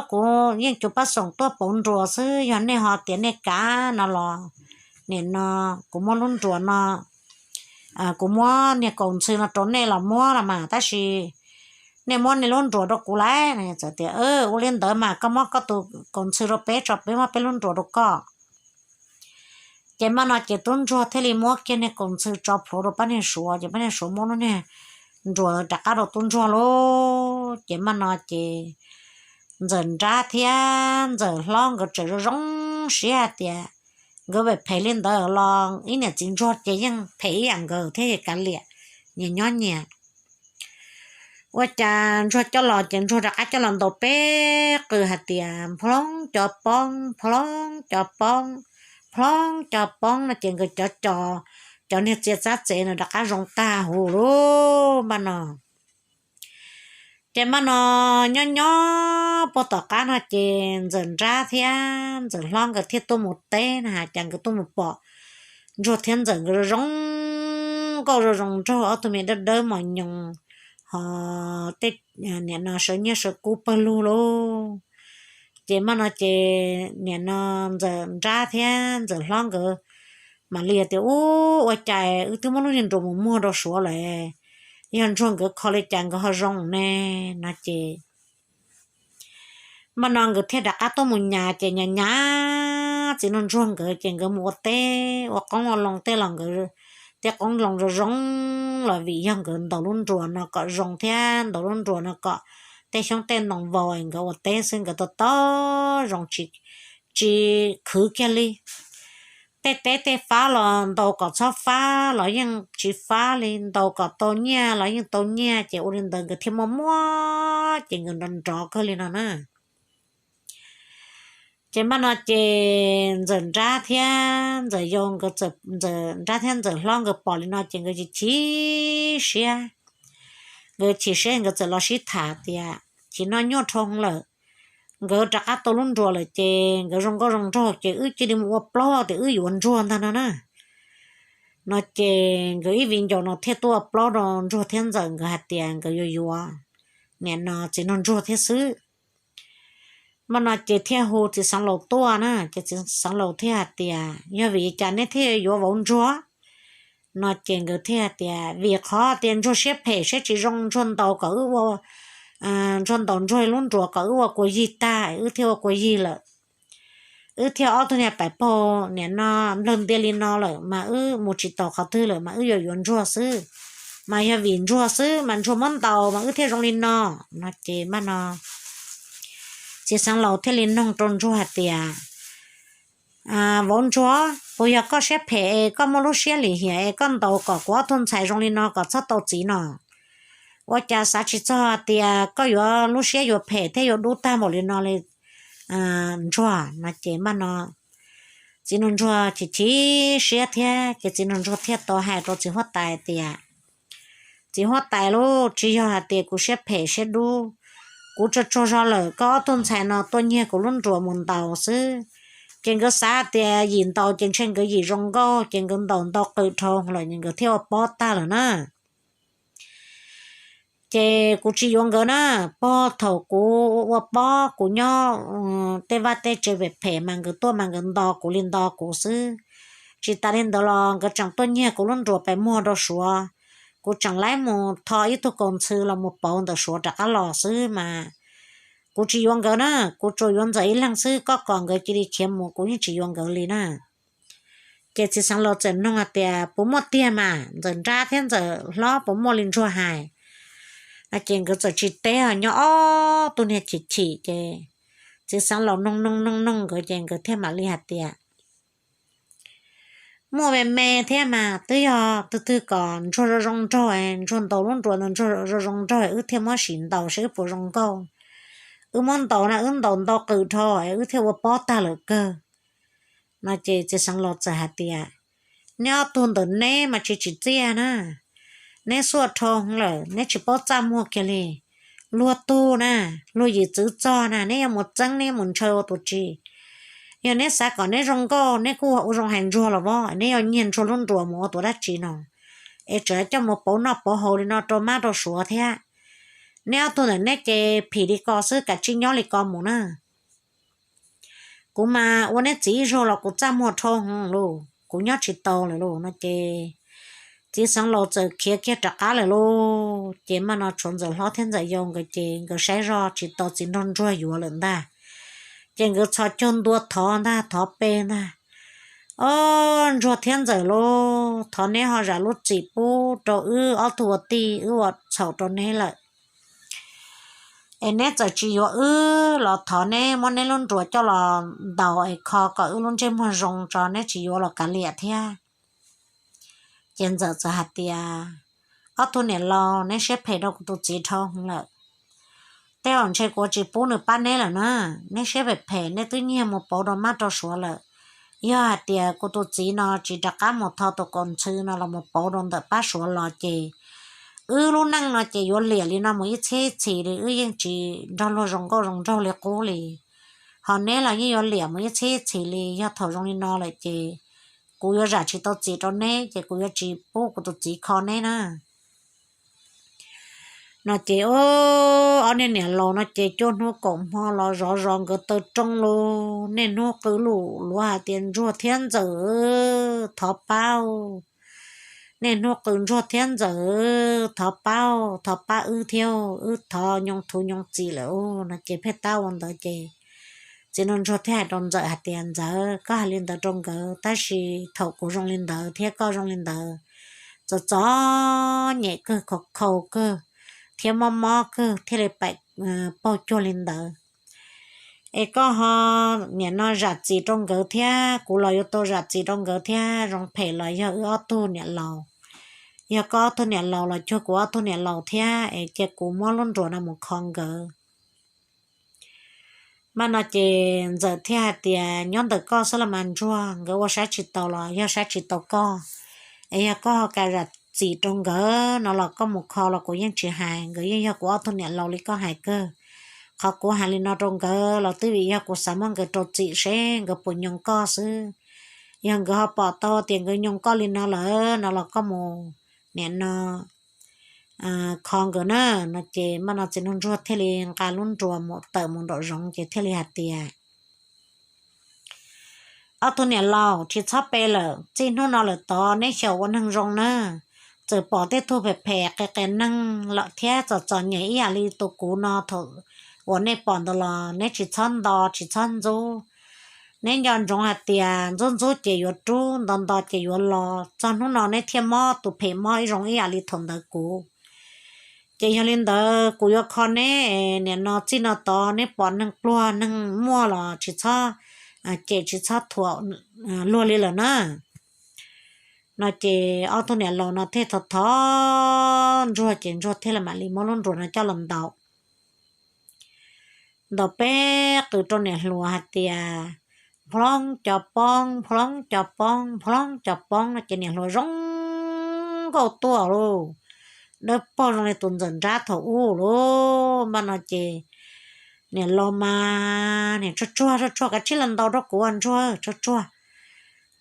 Kuv yeej cuas pab xoom tuaj pauv nruas xwb, yog nej ho tias nej kav no los nim no kuv muab lub nruas no, kuv muab niag kaus ntxhw no rau nej los muab los mas, tab sis nej muab nej lub nruas rau kuv lauj. Txawm tias, Ua li ntawd mas koj muab koj tus kaus ntxhw rau peb tso peb muab peb lub nruas rau koj. Ces npaj no ces tub Ntsuag thiaj li muab kiag niag kaus ntxhw tso plhuav rau pab niag Suav ces pab niag Suav muab lub niag nruas rov qab rau tub Ntsuag lauj. Ces npaj no ces ntxawm nrab thiab ntxawm hlob nkawd tseem zoo zoo siab hais tias nkawd phem phem li ntawd los ib niam txiv ntsuag ces yeej phem ib yam nkawd thiab, kav liam, nyias nyob nyias. Ua cas ntsuag coj los ces ntsuag rov qab coj los ntaus peb qws hais tias, Nplhooj cov poob, nplhooj cov poob, nplhooj cov poob, no ces nkawd cov cov, cov niag txia txab txev no rov qab zoo tag huv lauj. Npaj no ces npaj no nyob nyob puag tom qab no ces ntxawm nrab thiab ntxawm hlob nkawd thiaj tuaj mus teb na has, cas nkawd tuaj mus pom ntsuag thiab ntxawm nkawd zoo zoo nkauj zoo zoo nraug, ob tug me dawb dawb mos nyoos, ho tej niam no sawv nyiaj sawv kub pawg lug lauj. Ces npaj no ces niam no ntxawm nrab thiab ntxawm hlob nkawd mam li tias, Ub, ua cas wb twb muab lub niag nruas mus muag rau Suav lawm, yog ntsuag nkawd kho li cas nkawd ho zoo ne? No ces npaj no nkawd thiaj rov qab tuaj mus nyas, ces nyas nyas txiv nraug ntsuag nkawd ces nkawd mus ua teb ua qoob ua loo tej los nkawd tej qoob loo zoo zoo los vim yog nkawd ntaus lub nruas no kom zoo thiab ntaus lub nruas no kom tej xyoob tej ntoo vau, nkawd ua teb xwb nkawd tau tau zoo tsis khwv kiag li. Tej teb tej fab los ntaus kom txhob fab los yeej tsis fab li, ntaus kom tau nyiaj los yeej tau nyiaj, ces ua li ntawd nkawd thiaj muaj muaj ces nkawd nrov nrov kawg li no na. Ces npaj no ces ntxawm nrab thiab ntxawm yau nkawd, ntxawm nrab thiab ntxawm hlob nkawd pom li no ces nkawd chim chim siab. Nkawd chim siab nkawd txawm los sib tham tias, Chim no nyuaj dhau lawm, nkawd rov qab tau lub nruas lawm ces nkawd zoo nkauj zoo nraug ces wb cia li mus ua plaub tias wb yuav ntsuag ntag no na. No ces nkawd ib viv ncaus no thiaj tuaj ua plaub rau ntsuag thiab ntxawm nkawd hais tias nkawd yuav yuav niam no txiv nraug ntsuag thiab xwb. Npaj no ces thiaj hu txiv xeev laus tuaj na, ces txiv xeev laus thiaj hais tias, Yog vim li cas neb thiaj yuav vauv ntsuag? No ces nkawd thiaj hais tias, Vim qhov tias ntsuag siab phem siab tsis zoo, ntsuag ntaus kom wb ua, ntsuag ntaus ntsuag lub nruas kom wb ua kua yig tag, wb thiaj ua kua yig lawm. Wb thiaj ob tug niag pais paug niam no nplawg ntia li no lawm mas wb mus tsis tau qhov twg lawm mas wb yuav yuav ntsuag xwb, mas yog vim ntsuag xwb mas ntsuag muab ntaus mas wb thiaj zoo li no. No ces npaj no Txiv xeev laus thiaj li noog rau ntsuag hais tias, vauv ntsuag, puas yog koj siab phem es koj muaj lub siab lim hiam es koj ntaus kom kuv ob tug ntxhais zoo li no kom txhob tau txiv no? Ua cas xav tsis txog tias koj yuav lub siab yuav phem thiab yuav dub tag npaum li no li ntsuag? No ces mas no txiv nraug ntsuag chim chim siab thiab ces txiv nraug ntsuag thiaj tau hais rau txiv huab tais tias, txiv huab tais lauj, tsis yog hais tias kuv siab phem siab dub, kuv tsuag tsuag zog lawm koj ob tug ntxhais no tuaj nyiag kuv lub nruas mus ntaus xwb. Ces nkawd xav tias yim ntaus ces ntshe nkawd yim zoo nkauj ces nkawd ntaus ntau qws dhau lawm nkawd thiaj ua pob tag lawm na. Ces kuv tsis yuav nkawd na, puag thaum kuv ua pob kuv nyob tej vaj tej tsev phem phem mas nkawd tuaj mas nkawd nto kuv li nto kuv xwb. Tsis tas li ntawd los nkawd tseem tuaj nyiag kuv lub nruas pes muag rau Suav, kuv tseem laib mus tho ib tug kaus ntxhw los mus pauv ntawm Suav rov qab los xwb mas kuv tsis yuav nkawd na, kuv tsuas yuav Ntxawm ib leeg xwb, koj kom nkawd cia li khiav mus kuv yeej tsis yuav nkawd li na. Ces txiv xeev laus txawm noog hais tias, puas muaj tiag mas Ntxawm nrab thiab Ntxawm hlob puas muaj li ntsuag hais? Ces nkawd txawm tsis teb, nyob ob tug niag chim chim ces txiv xeev laus noog noog noog noog nkawd ces nkawd thiaj mam li hais tias, muaj me me thiab mas twb yog tus twg kom ntsuag zoo zoo nraug, ntsuag ntaus lub nruas ntawd ntsuag zoo zoo nraug wb thiaj muab sim ntaus saib wb puas zoo nkauj. Wb muab ntaus na wb ntaus ntau qws dhau wb thiaj ua pob tag lawm kawg. No ces txiv xeev laus txawm hais tias, neb ob tug ntawm neb mas tsis tsim txiaj na, neb xuaj dhau lawm neb tsis paub txaj muag kiag li. Luag tug na, luag yim txwv txog na, neb yuav mus txeeb neb yuav mus ntshaw ua tus tsi? Yog neb xav kom neb zoo nkauj neb kuj ua zoo hais ntsuag los as, neb yuav nyiag ntsuag lub nruas mus ua tus dab tsi no? Es tseem coj mus pauv noj pauv haus li no rau mab rau suav thiab. Neb ob tug ntawm neb ces phim li ko xwb, kav tsij nyob li ko mus na. Kuv mas ua neb txiv ib zaug los kuv txaj muag dhau hwv lauj, kuv nyob tsis tau lawm lauj. No ces txiv xeev laus txawm khiav kiag rov qab lawm lauj. Ces mas no tshuav ntxawm hlob thiab ntxawm yau nkawd ces nkawd saib zoj tsis tau txiv nraug ntsuag yuav lawm ntag. Ces nkawd txhos caug ntua thov ntag, thov pe ntag, ob ntsuag thiab ntxawm lauj, thov neb ho zam lub txim pub rau wb ob tug ua tij, wb ua txhaum rau neb lawm. Es neb txawm tsis yuav wb los thov neb muab neb lub nruas coj los ntaus es kho kom wb lub ntsej muag zoo tso, neb tsis yuav los kav liam thiab. Ces ntxawm txawm hais tias, ob tug niam laus, neb siab phem rau kuv tus txiv dhau hwv lawm. Tej zaum ntshe kuv tsis pub nws pab neb lawm na. Neb siab phem phem, neb twb nyiag mus pauv rau mab rau suav lawm. Yog hais tias kuv tus txiv no tsis rov qab mus tho tus kaus ntxhw no los mus pauv rau ntawm pab suav los ces wb lub neej no ces yuav liam li no mus ib txhiab ib txhis li, wb yeej tsis nrog luag zoo nkauj zoo nraug li qub li. Ho neb los yeej yuav liam mus ib txhiab ib txhis li. Yog thaum zoo li no lawm ces kuv yuav zam tsis tau txim rau neb, ces kuv yuav tsis pub kuv tus txiv kho neb na. No ces ob niag niam laus no ces cuaj hnub kaum hmo los zov zov nkawd taw rooj lauj. Niaj hnub qw lus luav hais tias, ntsuag thiab ntxawm, thov pab. Niaj hnub qw, ntsuag thiab ntxawm, thov pab, thov pab wb thiab, wb thov nyoo thuv nyoo txim lawm. No ces pheej tab ua ntawd ces txiv nraug ntsuag thiaj hais rau ntxawm hais tias, ntxawm, koj hais li ntawd rau nkawd, tab sis thaum kuv zoo li ntawd thiab koj zoo li ntawd, txom txom nyem kawg, khaus khaus kawg, thiab mob mob kawg thiaj li paum paug cuag li ntawd. Es koj ho niam no zam txim rau nkawd thiab, kuv los yuav tau zam txim rau nkawd thiab. Zoo phem los yog wb ob tug niam laus, yog koj ob tug niam laus los cuag kuv ob tug niam laus thiab, es cia kuv muab lub nruas no mus kho nkawd. Mas no ces ntxawm thiaj hais tias, nyob ntawm koj xwb los mas ntsuag, nkawd ua saib tsis taus los yog saib tsis taus koj. Es yog koj ho kam zam txim rau nkawd no los koj mus kho los kuv yeej tsis hais, nkawd yeej yog kuv ob tug niam laus li koj hais kawg. Qhov kuv hais li no rau nkawd los twb vim yog kuv xav muab nkawd rau txim seb nkawd puas nyoo koj xwb. Yog nkawd ho pom tau tias nkawd nyoo koj li no lawm no los koj mus niam no kho nkawd na. No ces mas no txiv nraug ntsuag thiaj li nqa lub nruas mus tawm mus nraum zoov ces thiaj li hais tias, ob tug niam laus, tsis txhob pe lawm, txij hnub no lawm tod neb xyaum ua neeg zoo na. Txawm pom tej tug phem phem qias qias neeg los thiab txom txom nyem ib yam li tus kuv no thaum uas nej pom ntawd los neb tsis txhob nto tsis txhob ntxub. Neb nco ntsoov hais tias ntxub ntxub ces yuav rub, nto nto ces yuav lo. Txog hnub no neb thiaj mob tus phem mob ib zoo ib yam li thaum ntawd kuv. Ces yog li ntawd kuv yuav kho neb, nim no txij no tod neb pom neeg pluag neeg muaj los tsis txhob cem, tsis txhob thuam luag li lawm na. No ces ob tug niam laus no thiaj thov thov ntsuag, ces ntsuag thiaj li mam li muab lub nruas no coj los ntaus. Ntaus peb qws rau niam hluas hais tias, nplhoob co poob, nplhoob co poob, nplhoob co poob no ces niam hluas zoo nkauj tuaj lauj, dawb paug zoo li tus ntxawm nrab thaum ub lauj. Mas no ces niam laus mas niam tsuag tsuag tsuag tsuag, kav tsij los ntaus rau kuv ua ntsuag tsuag tsuag.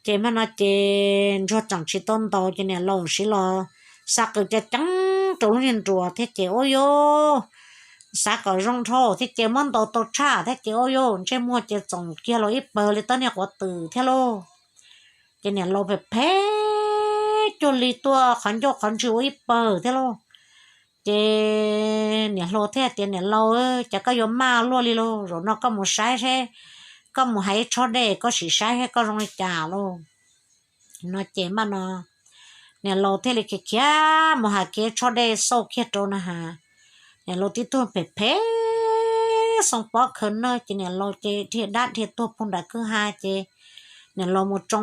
Ces mas no ces ntsuag tseem tsis tau ntaus ces niam laus siv los xa qws ceev ceev rau lub niag nruas thiab ces ua yuj, xav kom zoo dhau thiab ces muab ntaus tau tshaj thiab ces ua yuj, ntsej muag ces txoom kiag los ib pawg li tab niag quav twm thiab lauj. Ces niam laus phem phem cuag li tuaj qhov ncauj qhov ntswg ua ib pawg thiab lauj. Ces niam hluas thiaj tias, niam laus, cas koj yuav maj luaj li lauj, zaum no koj mus saib seb, koj mus hais ib tshob dej koj sim saib seb koj zoo li cas lauj. No ces mas no niam laus thiaj li khiav khiav mus hais kiag tshob dej xauj kiag rau na has. Niam laus tib tug phem phem xoo pob khaws nawj ces niam laus ces dhia dab dhia tuag puag nram kwj ha ces niam laus mus tsoo,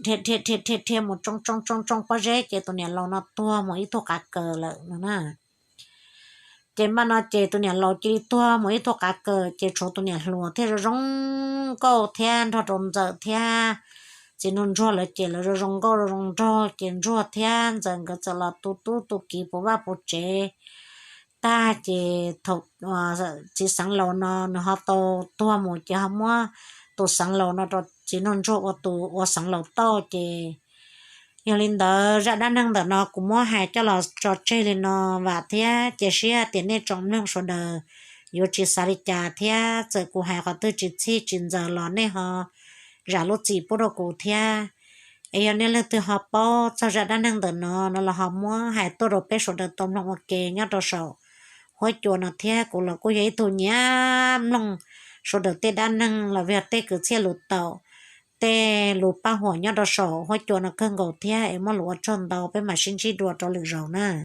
dhia dhia dhia dhia mus tsoo tsoo tsoo tsoo pob zeb ces tus niam laus no tuag mus ib tug qav kaws lawm no na. Ces mas no ces tus niam laus cia li tuag mus ib tug qav kaws ces tshuav tus niam hluas thiaj zoo zoo nkauj thiab nrog rau ntxawm thiab txiv nraug ntsuag lawv ces lawv zoo zoo nkauj zoo zoo nraug ces ntsuag thiab ntxawm nkawd txawm los tu tub tu kiv puv vaj puv tsev tag ces thaum txiv xeev laus no nws ho tau tuag mus ces ho muab tus xeev laus no rau txiv nraug ntsuag ua tus ua xeev laus tauj ces yog li ntawd zaj dab neeg ntawm no kuv muab hais coj los tso tseg li no vam thiab cia siab tias nej tsoom mloog sawv daws yuav tsis xav li cas thiab txawm kuv hais qhov twg tsis txhij tsis ntxaws los nej ho zam lub txim pub rau kuv thiab. Es yog nej leej twg ho paub txog zaj dab neeg ntawm no no los ho muab hais tuaj rau peb sawv daws tau mloog ua ke nyob rau saum huab cua no thiab. Kuv los kuj yog ib tug nyiam mloog sawv daws tej dab neeg los yog tej kwv txhiaj lus taum, tej lus paj huam nyob rau saum huab cua no kawg nkaus thiab es muaj lus ua tsaug ntau, peb mam sib ntsib dua rau lwm zaus na.